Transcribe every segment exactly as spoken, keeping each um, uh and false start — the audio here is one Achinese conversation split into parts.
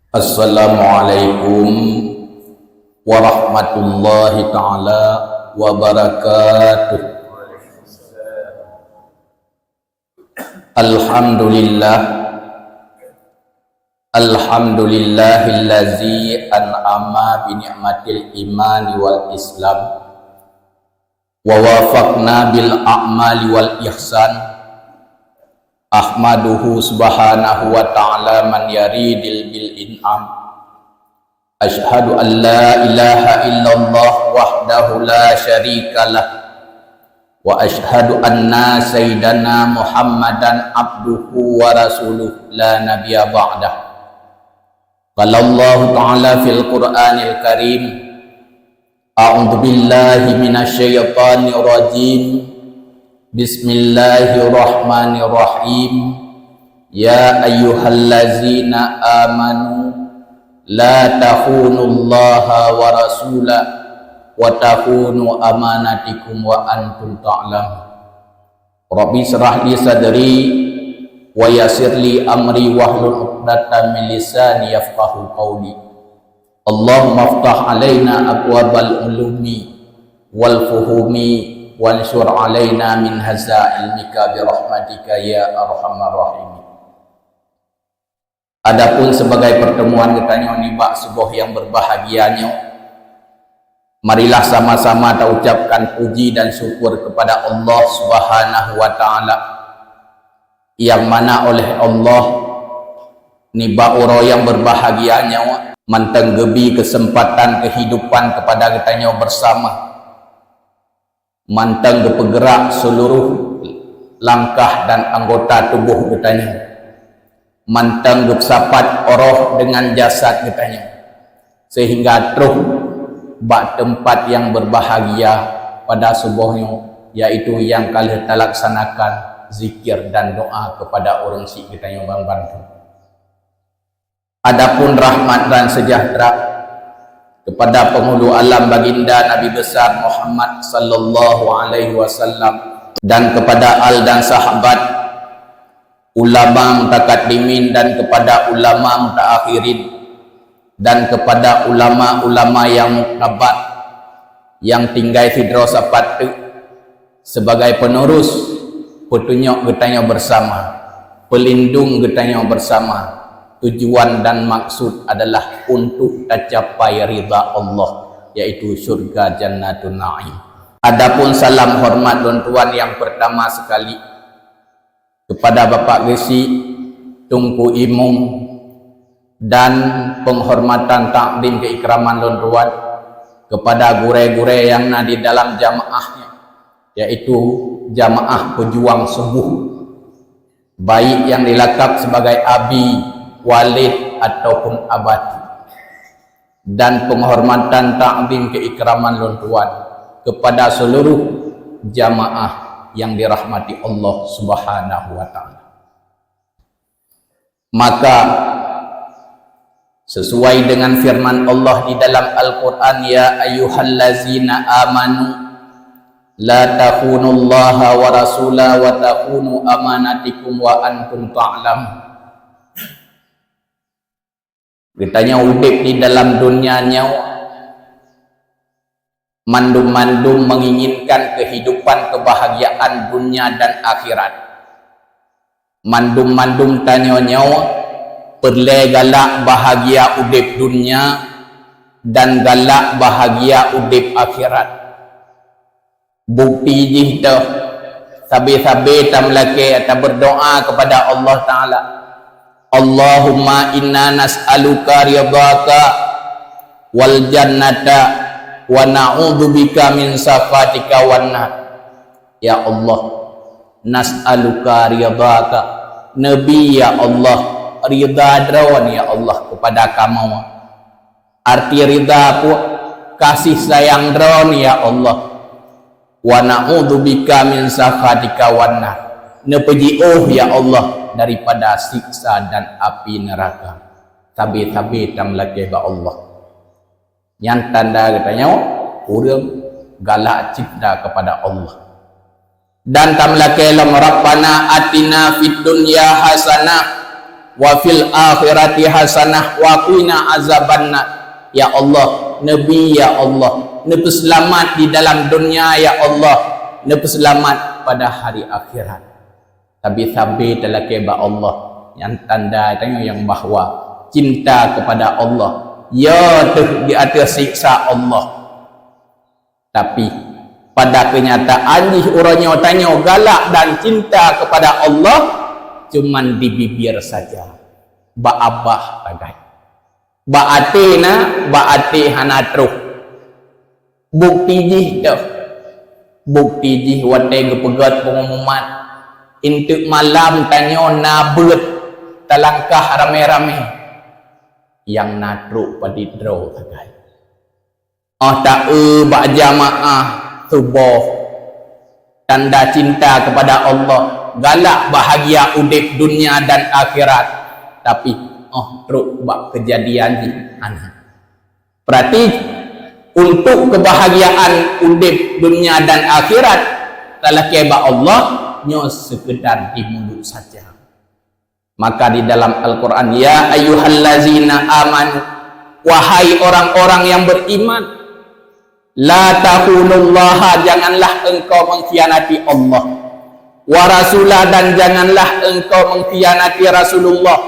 Assalamualaikum warahmatullahi taala wabarakatuh. Alhamdulillah. Alhamdulillahillazi an'ama bi ni'matil imani wal islam wa wafaqna bil a'mali wal ihsan. Ahmaduhu subhanahu wa ta'ala man yaridil bil in'am. Asyhadu an la ilaha illallah wahdahu la syarikalah, wa asyhadu anna sayyidana Muhammadan abduhu wa rasuluh la nabiyya ba'dah. Qala Allahu ta'ala fil Qur'anil Karim, a'udzu billahi minasy syaithanir rajim. Bismillahirrahmanirrahim. Ya ayyuhallazina amanu la takhunullaha wa rasula wa takhunu amanatikum wa antum ta'lamun. Rabbi syrah li sadri wa yassir li amri wahlul 'uqdatam min lisani yafqahu qauli. Allahumma iftah alaina abwabal ulumi wal fuhumi wansyur alaina min haza ilmika bi rahmatika ya arhamar rahimin. Adapun sebagai pertemuan geutanyoe nibak suboh nyang berbahagia nyoe, marilah sama-sama taucapkan puji dan syukur kepada Allah Subhanahu wa Ta'ala, yang mana oleh Allah nibak uroe nyang berbahagia nyoe mantong geubi kesempatan kehidupan kepada geutanyoe bersama. Mantong geupeugerak seluruh langkah dan anggota tuboh geutanyoe. Mantong geupeusapat roh deungon jasad geutanyoe, sehingga troh bak teumpat nyang berbahagia pada suboh nyoe, yaitu nyang ka lheueh talaksanakan zikir dan doa kepada ureuëng syik geutanyoe banmandum. Adapun rahmat dan sejahtera kepada penghulu alam baginda Nabi besar Muhammad sallallahu alaihi wasallam dan kepada al dan sahabat, ulama mutakaddimin dan kepada ulama mutaakhirin dan kepada ulama-ulama yang muktabar yang tinggai sidroe sapat teuk sebagai penerus peutunyok geutanyoe bersama, pelindung geutanyoe bersama. Tujuan dan maksud adalah untuk tacapai ridha Allah, yaitu syurga Jannatun Naim. Adapun salam hormat lôn tuan yang pertama sekali kepada Bapak Geuchik, Teungku Imum, dan penghormatan takzim keikraman lôn tuan kepada gurée-gurée yang na di dalam jamaah, yaitu jamaah pejuang subuh, baik yang dilakab sebagai Abi, Walid, ataupun Abati. Dan penghormatan takzim keikraman lôn tuan kepada seluruh jamaah yang dirahmati Allah Subhanahu wa Ta'ala. Maka, sesuai dengan firman Allah di dalam Al-Quran, "Ya ayyuhallazina amanu, la takhunullaha wa rasula wa takhunu amanatikum wa antum ta'lamun." Geutanyoe udeb di dalam dunia nyoe, mandum-mandum menginginkan kehidupan kebahagiaan dunia dan akhirat. Mandum-mandum tanyoe nyoe peureulée galak bahagia udeb dunia dan galak bahagia udeb akhirat. Bukti jih toh, sabe-sabe tameulakée atawa berdoa kepada Allah Ta'ala, "Allahumma inna nas'aluka ridhaka wal jannata wa na'udzubika min sakhatika wan nar." Ya Allah, nas'aluka ridhaka, neubi ya Allah ridha Droen ya Allah kepada kamoe. Arti ridha pun kasih sayang Droen ya Allah. Wa na'udzubika min sakhatika wan nar. Neupeujiôh ya Allah daripada siksa dan api neraka. Sabe-sabe tameulakée bak Allah. Nyan tanda geutanyoe ureuëng galak cinta kepada Allah. Dan tameulakée lom, "Rabbana atina fid dunya hasanah Wa fil akhirati hasanah wa qina azabannar. Ya Allah, neubi, ya Allah, neupeuseulamat di dalam dunia, ya Allah, neupeuseulamat pada hari akhirat. Tapi sabe talakée bak Allah, nyang tanda tanyoe nyang bahwa cinta kepada Allah, ya teuh di ateueh siksa Allah. Tapi, pada keunyataan jih uroe nyoe tanyoe galak dan cinta kepada Allah cuman di bibir saja. Bak babah sagai. Bak até na, bak até hana troh. Bukti jih teuh. Bukti jih watée geupeugét pengumuman, eunteuk malam tanyoe na beuet talangkah ramé-ramé. Nyang na troh padit droe sagai. Óh taeu bak jamaah suboh, tanda cinta kepada Allah, galak bahagia udeb dunia dan akhirat. Tapi, óh trok bak keujadian jih hana. Berarti, untuk kebahagiaan udeb dunia dan akhirat, talakée bak Allah, nyoe sekedar di mulut saja. Maka di dalam Al-Quran, "Ya ayyuhallazina amanu," wahai orang-orang yang beriman, "la takhunullaha," janganlah engkau mengkhianati Allah, "wa rasulah," dan janganlah engkau mengkhianati Rasulullah,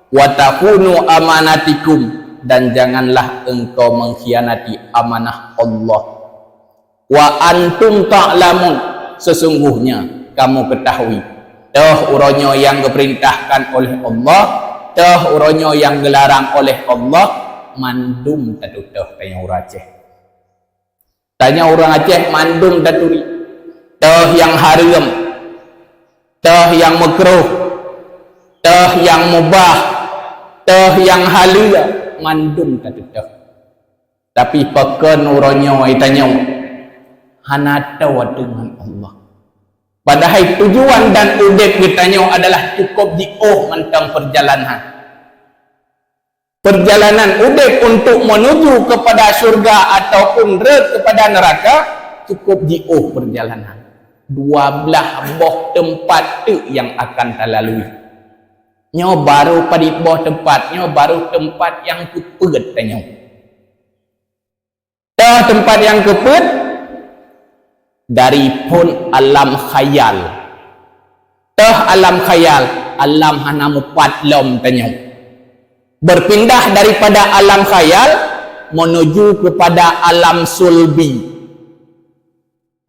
"wa takhunu amanatikum," dan janganlah engkau mengkhianati amanah Allah. "Wa antum ta'lamun," sesungguhnya kamu ketahui, toh uroe nyoe nyang geupeurintahkan oleh Allah, toh uroe nyoe nyang geularang oleh Allah, mandum tatutoh tanyoe ureuëng Aceh. Tanyoe ureuëng Aceh mandum taturi, toh nyang hareuem, toh nyang meukruh, toh nyang mubah, toh nyang haleue, mandum tatutoh. Tapi pakon uroe nyoe tanyoe hana toe deungon Allah. Padahai tujuan dan udeb geutanyoe adalah cukup jiôh mantong perjalanan. Perjalanan udeb untuk menuju kepada syurga ataupun rot kepada neraka cukup jiôh perjalanan. Dua belah boh teumpat teuk nyang akan talalui. Nyoe barô padit boh teumpat, nyoe barô teumpat nyang keupeuet tanyoe. Teuh teumpat nyang keupeuet dari phon alam khayal. Teuh alam khayal, alam hana mupat lom tanyoe. Berpindah daripada alam khayal menuju kepada alam sulbi.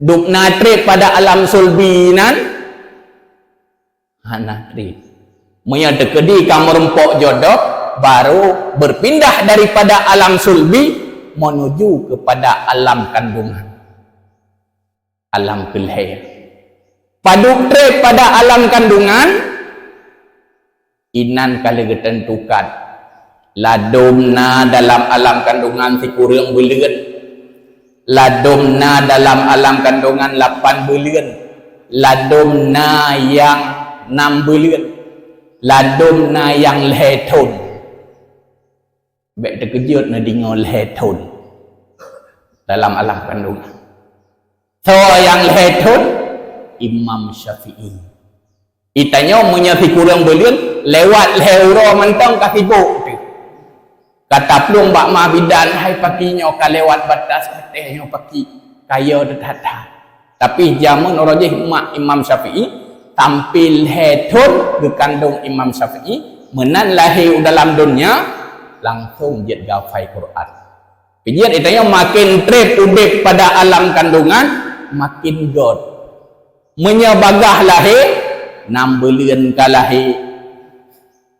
Dubna treb pada alam sulbi nan hana treb. Meunyoe teukeudi ka meurumpok jodoh, baru berpindah daripada alam sulbi menuju kepada alam kandungan. Alam keulhée. Padub treb pada alam kandungan, inan ka lheueh geuteuntukan. Ladom na dalam alam kandungan sikureueng buleuen. Ladom na dalam alam kandungan lapan buleuen. Ladom na nyang nam buleuen. Ladom na nyang lhée thon. Bék teukeujot neudeungoe lhée thon dalam alam kandungan. Soe nyang lhée thon? Imam Syafi'i. Geutanyoe meunyoe sikureueng buleuen, lewat lhée uroe mantong ka sibok teuh. Ka taplueng bak ma bidan, hai paki nyoe ka lewat batas, watée nyoe paki kaya teuh that-that. Tapi jameun uroe jih mak Imam Syafi'i, sampai lhée thon geukandong Imam Syafi'i, meunan lahé u dalam donya, langsong jeuet geuhafai Quran. Pijeuet geutanyoe makin treb udeb pada alam kandungan, makin göt. Meunyoe bagaih lahé, nam buleuen ka lahé,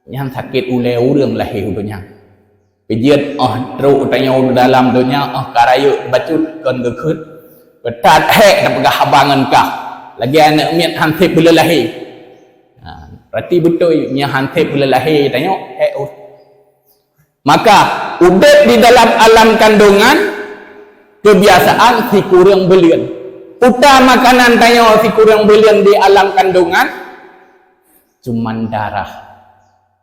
nyan sakét ulée ureuëng lahé u donya. Pijeuet óh trok tanyoe dalam donya, óh ka rayeuk bacut kon geukheun, peutat hék tapeugah haba ngon kah. Lagée aneuëk miet han sép buleuen lahé. Ha, berarti beutôi, meunyoe han sép buleuen lahé tanyoe, hék uh. Maka, udeb di dalam alam kandungan, kebiasaan sikureueng buleuen. Peue makanan tanyoe sikureueng buleuen di alam kandungan? Cuman darah.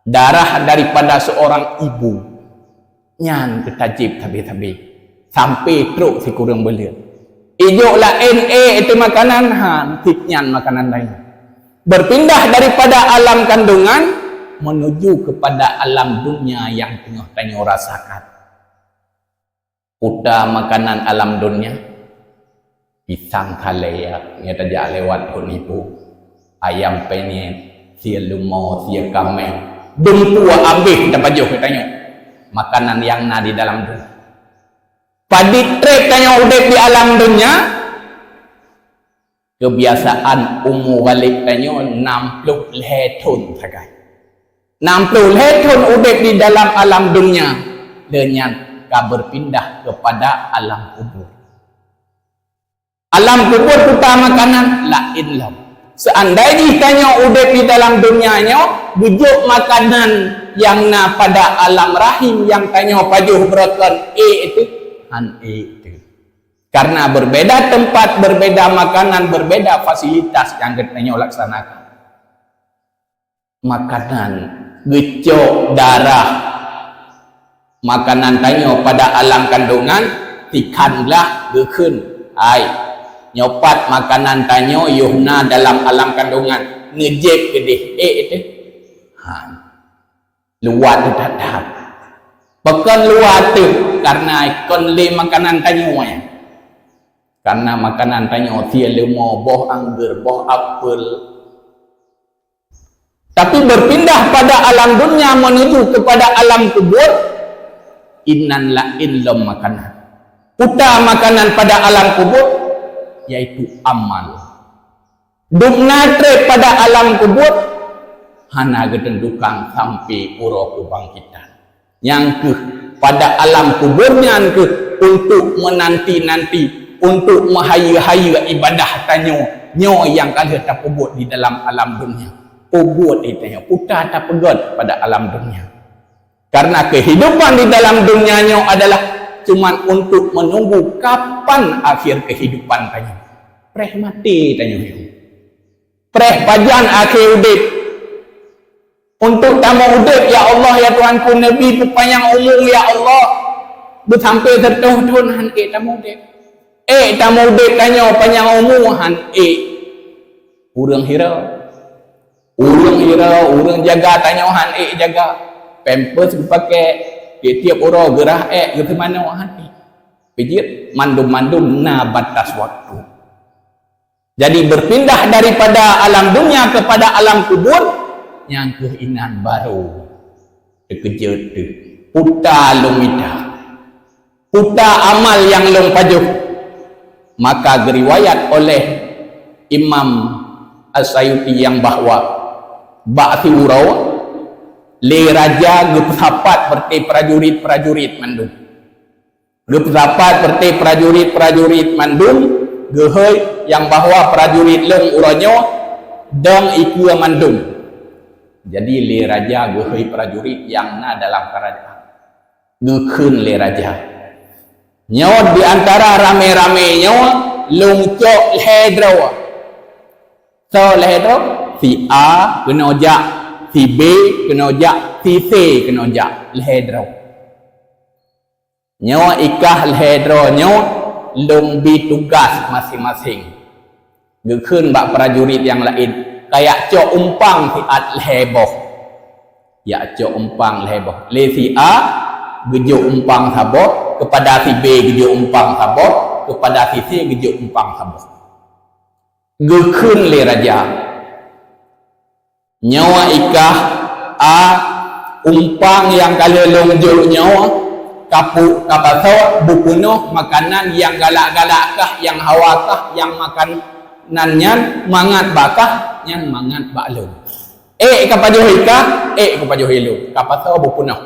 Darah daripada seorang ibu. Nyan teutajeb sabe-sabe. Sampai trok sikureueng buleuen. Ijok laén ék itu makanan, ha, tip nyan makanan laén. Berpindah daripada alam kandungan, menuju kepada alam dunia yang teungoh tanyoe rasakan. Peue makanan alam dunia? Pisang salée, nyang tajak lewat keu nipu. Ayam penyet, sie leumo, sie kaméng. Dumpeue abéh tapajoh geutanyoe makanan nyang na di dalam dunia. Padit treb tanyoe udeb di alam dunia, kebiasaan umu ghalib tanyoe nam ploh lhée thon sagai. Nam ploh lhée thon udeb di dalam alam dunia, lheueh nyan ka berpindah kepada alam kubur. Alam kubur peue makanan laén lom. Seandai jih tanyoe udeb di dalam dunia nyoe, geujok makanan nyang na pada alam rahim nyang tanyoe pajoh beureukan ék teuh, han ék teuh. Karena berbeda tempat, berbeda makanan, berbeda fasilitas nyang geutanyoe laksanakan. Makanan, geucok darah. Makanan tanyoe pada alam kandungan, tikhan glah geukheun. Hai, nyoe pat makanan tanyoe yoh na dalam alam kandungan, neujép keudeh ék teuh. Ha. Luwa teuh that-that. Pakon luwa teuh? Karena kon lé makanan tanyoe. Karena makanan tanyoe sie leumo, boh anggeur, boh apel. Tapi berpindah pada alam dunia menuju kepada alam kubur, inan laén lom makanan. Peue makanan pada alam kubur, yaitu amal. Dum na treb pada alam kubur, hana geuteuntukan sampai uroe keubangkitan. Nyang kheueh pada alam kubur nyan kheueh untuk menanti-nanti, untuk meuhayeue-hayeue ibadah tanyoe, nyoe nyang ka lheueh tapeubuet di dalam alam dunia. Peubuet di tanyoe, peue tapeugét pada alam dunia. Karena kehidupan di dalam dunia nyoe adalah cuman untuk menunggu kapan akhir kehidupan tanyoe. Preh maté tanyoe. Preh pajan akhé udeb. Untuk tamong udeb, ya Allah, ya Tuhanku, neubi peupanyang umu, ya Allah. Beusampai siratoh thon han ék tamong udeb. Ék tamong udeb tanyoe panyang umu han ék. Ureuëng hira. Ureuëng hira, ureuëng jaga tanyoe han ék jaga. Pampers geupakai, tiep-tiep uroe geurhah ék geuteumanoe han ék. Peujeuet mandum-mandum na batas waktu. Jadi berpindah daripada alam dunia kepada alam kubur, nyang kheueh inan barô. Teukeujot teuh. Peue lôn mita. Peue amal nyang lôn pajoh. Maka geuriwayat oleh Imam As-Sayuti nyang bahwa bak siuroe lé raja geupeusapat beureuté prajurit-prajurit mandum. Geupeusapat beureuté prajurit-prajurit mandum, geuhôi nyang bahwa prajurit lôn uroe nyoe dong ikeue mandum. Jadi lé raja geuhôi prajurit nyang na dalam keurajaan. Geukheun lé raja, "Nyoe di antara ramé-ramé nyoe lôn cok lhée droe." Soe lhée droe? Si A keunoe jak, si B keunoe jak, si C keunoe jak, lhée droe. Nyoe ikah lhée droe nyoe lôn bi tugaih maséng-maséng. Geukheun bak prajurit nyang laén, "Kajak cok umpang siat lhée boh." Jak cok umpang lhée boh. Lé si A geujok umpang saboh, keupada si B geujok umpang saboh, keupada si C geujok umpang saboh. Geukheun lé raja, "Nyoe ikah A, umpang nyang ka lheueh lôn jok nyoe, kapu-, kapasoe beupeunoh makanan nyang galak-galak kah, nyang hawa kah, nyang makanan nyan mangat bak kah, nyan mangat bak lôn. Ék kapajoh ikah, ék kapajoh ilôn, kapasoe beupeunoh."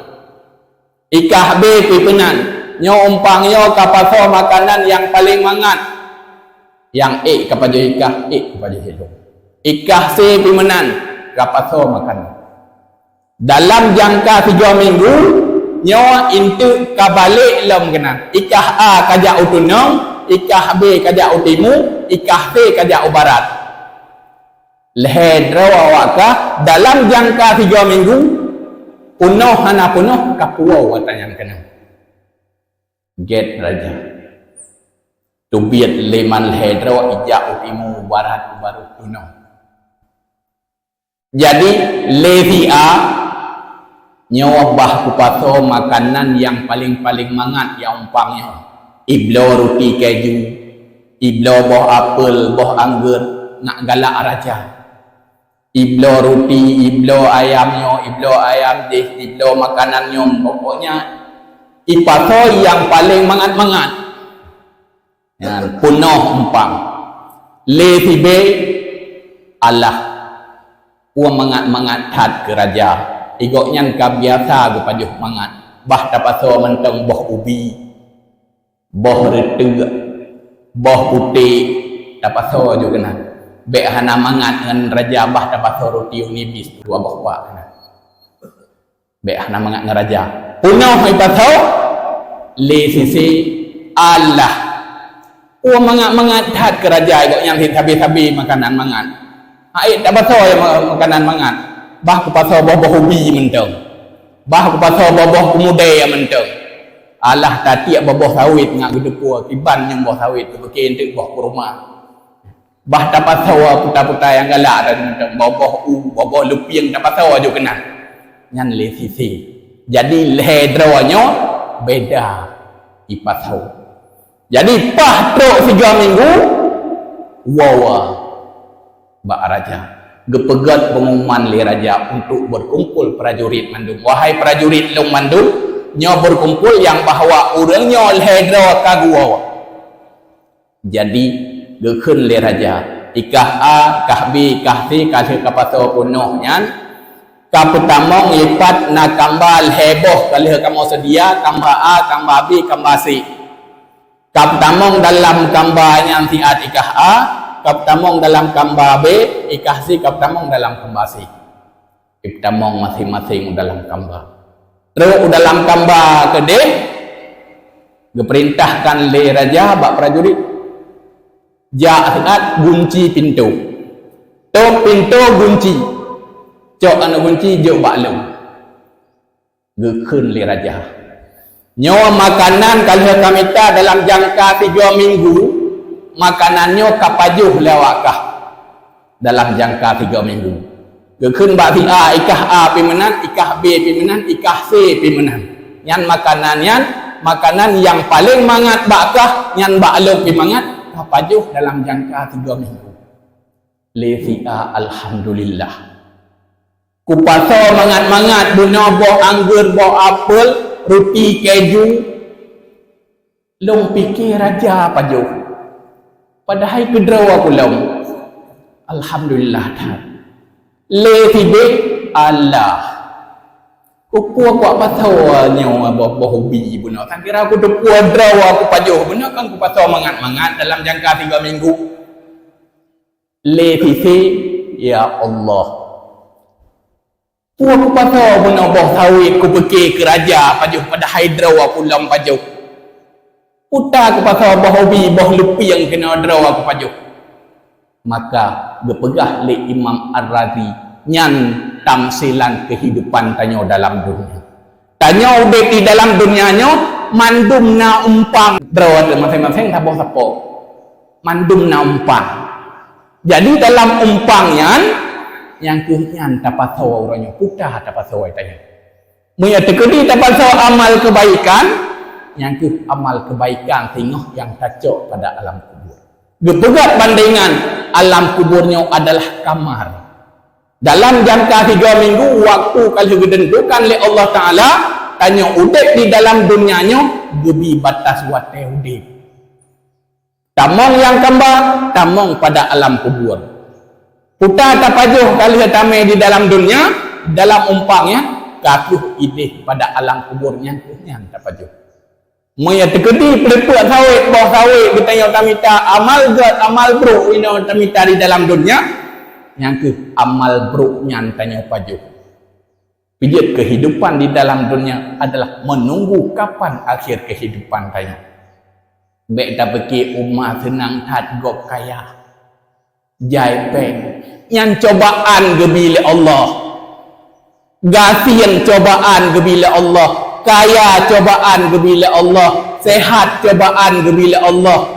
Ikah B pi peunan, "Nyoe umpang nyoe kapasoe makanan nyang paleng mangat. Nyang ék kapajoh ikah, ék kapajoh ilôn. Ikah C pi meunan, kapasoe makanan." Dalam jangka tiga minggu, nyoe inteuk ka balek lom keunan. Ikah A kajak u tunong, ikah B kajak u timu, ikah C kajak u barat. Lhée droe awak kah dalam jangka tiga minggu, peunoh hana peunoh kapuwoe watée nyan keunoe. Gét raja. Teubiet lé man lhée droe ijak u timu, u barat, u barot, tunong. Jadi lé si A Nyoe bah kupasoe makanan nyang paleng-paleng mangat nyang umpang nyoe. Ibloe ruti keju, ibloe boh apel, boh anggur, ngat galak raja. Ibloe ruti, ibloe ayam nyoe, ibloe ayam jih, ibloe makanan nyoe, pokoknya ipasoe nyang paleng mangat-mangat. Nyan peunoh umpang. Lé sibée, alah, peue mangat-mangat that keu raja. Gobnyan ka biasa geupajoh mangat. Bah tapasoe mantong boh ubi, boh reuteuek, boh putéh, tapasoe ju keunan. Bék hana mangat ngon raja bah tapasoe ruti uni bis dua boh kuak keunan. Bék hana mangat ngon raja. Peunoh ipasoe, lé sibée, alah, peue mangat-mangat that keu raja, gobnyan sabe-sabe makanan mangat. Hai tapasoe ma-, makanan mangat. Bah kupasoe boh-boh ubi mantong. Bah kupasoe boh-boh keumudée mantong. Alah tatiek boh-boh sawét ngat geuteupue, kiban nyang boh sawét, teupike eunteuk boh kurma. Bah tapasoe puta-puta nyang galak dan boh-boh u, boh-boh lupieng tapasoe ju keunan. Nyan lé sibée. Jadi lhée droe nyoe beda ipasoe. Jadi paih trok sigoe minggu, woe bak raja. Geupeugét peungumuman lé raja untuk berkumpul prajurit mandum. Wahai prajurit lôn mandum, nyoe berkumpul nyang bahwa ureuëng nyoe lhée droe ka geuwoe. Jadi, geukheun lé raja, ikah A, kah B, kah C, ka lheueh kapasoe peunoh nyan, ka peutamong lipat na kamba lhée boh ka lheueh kamoe seudia, kamba A, kamba B, kamba C. Ka peutamong dalam kamba nyan siat ikah A, ka peutamong dalam kamba B, ikah C ka peutamong dalam kamba C. Ipeutamong maséng-maséng u dalam kamba. Trok u dalam kamba keudeh, geupeurintahkan lé raja bak prajurit, "Jak siat gunci pintoe. Tôp pintoe gunci. Cok aneuk gunci jok bak lôn." Geukheun lé raja, "Nyoe makanan ka lheueh kamita dalam jangka tiga minggu, makanan nyoe ka pajoh lé awak kah." Dalam jangka tiga minggu. Geukheun bak si A, ikah A pih meunan, ikah B pih meunan, ikah C pih meunan. Nyan makanan nyan, makanan nyang paleng mangat bak kah, nyan bak lôn pih mangat, ka pajoh dalam jangka tiga minggu. Lé si A, "Alhamdulillah. Kupasoe mangat-mangat bunoe boh anggeur, boh apel, ruti, keju." Lôn pike raja pajoh, padahai keudroe kulom. Alhamdulillah that. Lé si B, "Alah, kupeue kupasoe nyoe boh-boh ubi bunoe? Takira kuteupue droe kupajoh bunoe, kan kupasoe mangat-mangat dalam jangka tiga minggu." Lé si C, "Ya Allah, peue kupasoe bunoe boh sawét kupike keu raja pajoh, padahai droe kulom pajoh? Peue kupasoe boh ubi, boh lupieng keunoe droe kupajoh?" Maka geupeugah lé Imam Ar-Razi, nyan tamsilan keuhidupan tanyoe dalam dunia. Tanyoe udeb di dalam dunia nyoe, mandum na umpang. Droe teuh maséng-maséng saboh sapo. Mandum na umpang. Jadi dalam umpang nyan, nyang keuh nyan tapasoe uroe nyoe, peue tapasoe tanyoe. Meunyoe teukeudi tapasoe amal keubaikan, nyang keuh amal keubaikan singoh nyang tacok pada alam kubur. Geupeugah bandengan, alam kubur nyoe adalah kamar. Dalam jangka tiga minggu, waktu ka lheueh geuteuntukan lé Allah Taala, tanyoe udeb di dalam dunia nyoe geubi batas watée udeb. Tamong nyang kamba, tamong pada alam kubur. Peue tapajoh ka lheueh tamé di dalam dunia, dalam umpang nyan, ka keuh ideh pada alam kubur nyang keuh nyan tapajoh. Meunyoe teukeudi peureupeuk sawét, boh sawét geutanyoe tamita, amal gét, amal brok inoe tamita di dalam dunia, nyang keuh amal brok nyan tanyoe pajoh. Pijeuet keuhidupan di dalam dunia adalah menunggu kapan akhir keuhidupan tanyoe. Bék tapike uma seunang that gob kaya. Jai péng. Nyan cobaan geubi lé Allah. Gasien cobaan geubi lé Allah. Kaya cobaan geubi lé Allah. Sehat cobaan geubi lé Allah.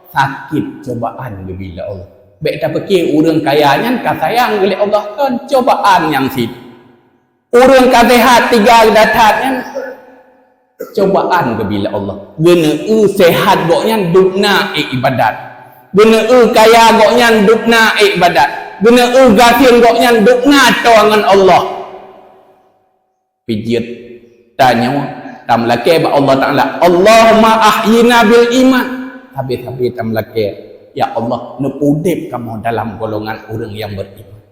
Sakét cobaan geubi lé Allah. Bék tapike ureuëng kaya nyan ka sayang lé Allah, kon cobaan nyang sit. Ureuëng ka seuhat tiga geuda that nyan cobaan geubri lé Allah. Geuneue seuhat gobnyan dubna ék ibadat. Geuneue kaya gobnyan dubna ék ibadat. Geuneue gasien gobnyan dubna toe ngon Allah. Pijeuet tanyoe tameulakée bak Allah Taala, "Allahumma ahyina bil iman." Sabe-sabe tameulakée, "Ya Allah, neupeudeb kamoe dalam golongan ureuëng nyang beriman.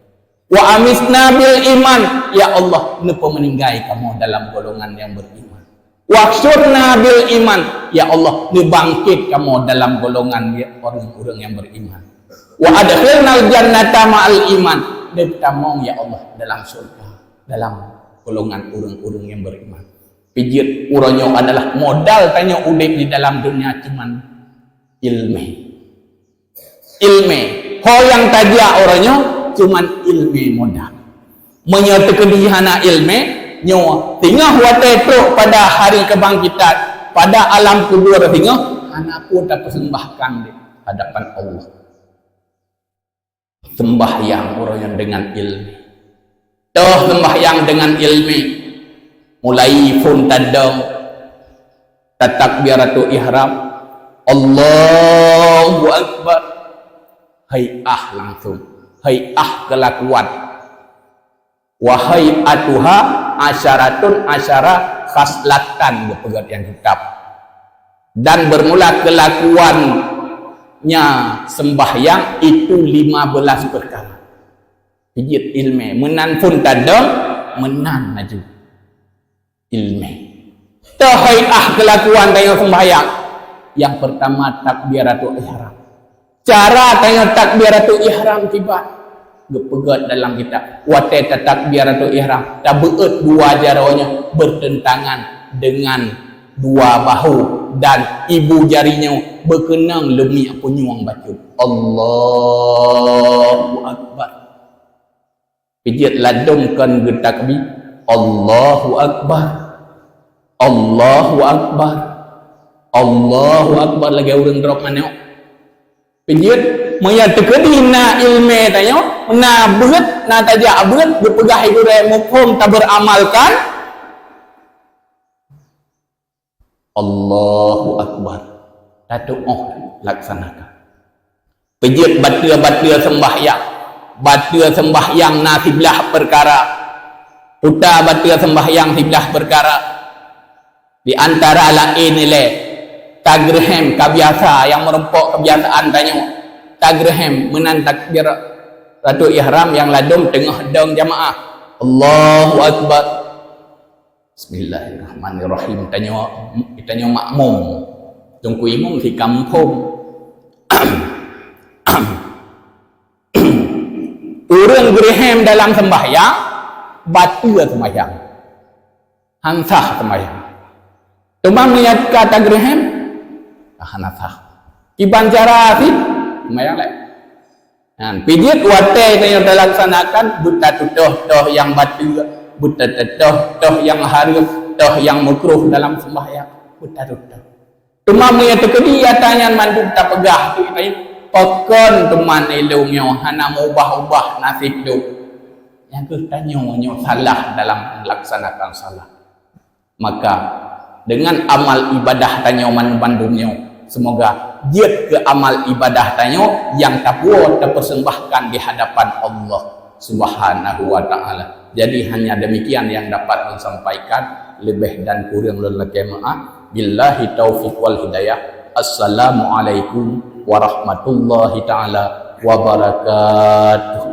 Wa amitna bil iman, ya Allah, neupeumeuninggai kamoe dalam golongan nyang beriman. Wahsyurna bil iman, ya Allah, neubangkét kamoe dalam golongan ureuëng-ureuëng nyang beriman. Wa adkhilnal jannata ma'al iman, neutamong, ya Allah, dalam syurga dalam golongan ureuëng-ureuëng nyang beriman." Pijeuet uroe nyoe adalah modal tanyoe udeb di dalam dunia cuman ilmu. Ilmu. Ho nyang tajak uroe nyoe cuman ilmu modal. Meunyoe teukeudi hana ilmu, nyoe singoh watée trok pada hari keubangkitan, pada alam kubur singoh hana peue tapeuseumbahkan di hadapan Allah. Sembahyang uroe nyoe dengan ilmu. Toh sembahyang dengan ilmu. Mulai phon tadong, tatakbiratul ihram, Allahu Akbar. Hai'ah langsung, hai'ah kelakuan. Wa hai'atuha asyaratun asyara khaslatan, geupeugét nyang kitab. Dan bermula kelakuannya sembahyang itu lima belas perkara. Pijeuet ilmu, meunan phon tadong, meunan laju ilmu. Toh hai'ah kelakuan tanyoe sembahyang. Yang pertama, takbiratul ihram. Cara tanyoe takbiratul ihram kiban geupeugét dalam kitab. Watée tatakbiratul ihram, tabeuet dua jaroe nyoe bertentangan dengan dua bahu dan ibu jari nyoe beukeunong leumiek punyueng bacut. Allahu Akbar. Pijeuet ladom kon geutakbir, Allahu Akbar. Allahu Akbar. Allahu Akbar lagée ureuëng drop manok. Pijeuet, meunyoe teukeudi na ilmu tanyoe, na beuet, na tajak beuet, geupeugah gurée muphom taberamalkan, Allahu Akbar. Tatuoh laksanakan. Pijeuet bateue-bateue sembahyang. Bateue sembahyang na siblaih perkara. Puta bateue sembahyang siblaih perkara. Di antara laén ilée, tageureuhem ka biasa nyang meurumpok keubiasaan tanyoe. Tageureuhem meunan takbiratul ihram nyang ladom teungoh dong jamaah. Allahu Akbar. Bismillahirrahmanirrahim. Tanyoe, tanyoe makmum. Teungku imum si kampung. Ureuëng geureuhem dalam sembahyang, bateue sembahyang. Hansah sembahyang. Teuma meunyoe ka tageureuhem, hana sah. Kiban cara cit sembahyang laén. Nyan, pijeuet watée tanyoe talaksanakan, beutatutoh toh nyang bateue, beutatutoh toh nyang hareuem, toh nyang meukruh dalam sembahyang, beutatutoh. Teuma meunyoe teukeudi ata nyan mandum tapeugah keu laén, pakon teuma ilée lôn nyoe hana meubah-ubah naseb lôn. Nyang keuh tanyoe nyoe salah dalam meulaksanakan salat. Maka, deungon amal ibadah tanyoe man-, mandum nyoe, seumoga jeuet keu amal ibadah tanyoe nyang tapuwoe tapeuseumbahkan di hadapan Allah Subhanahu wa Ta'ala. Jadi, hanya demikian yang dapat lôn sampaikan, leubeh dan kureueng lôn lakée meu'ah. Billahi taufiq wal hidayah. Assalamualaikum warahmatullahi taala wabarakatuh.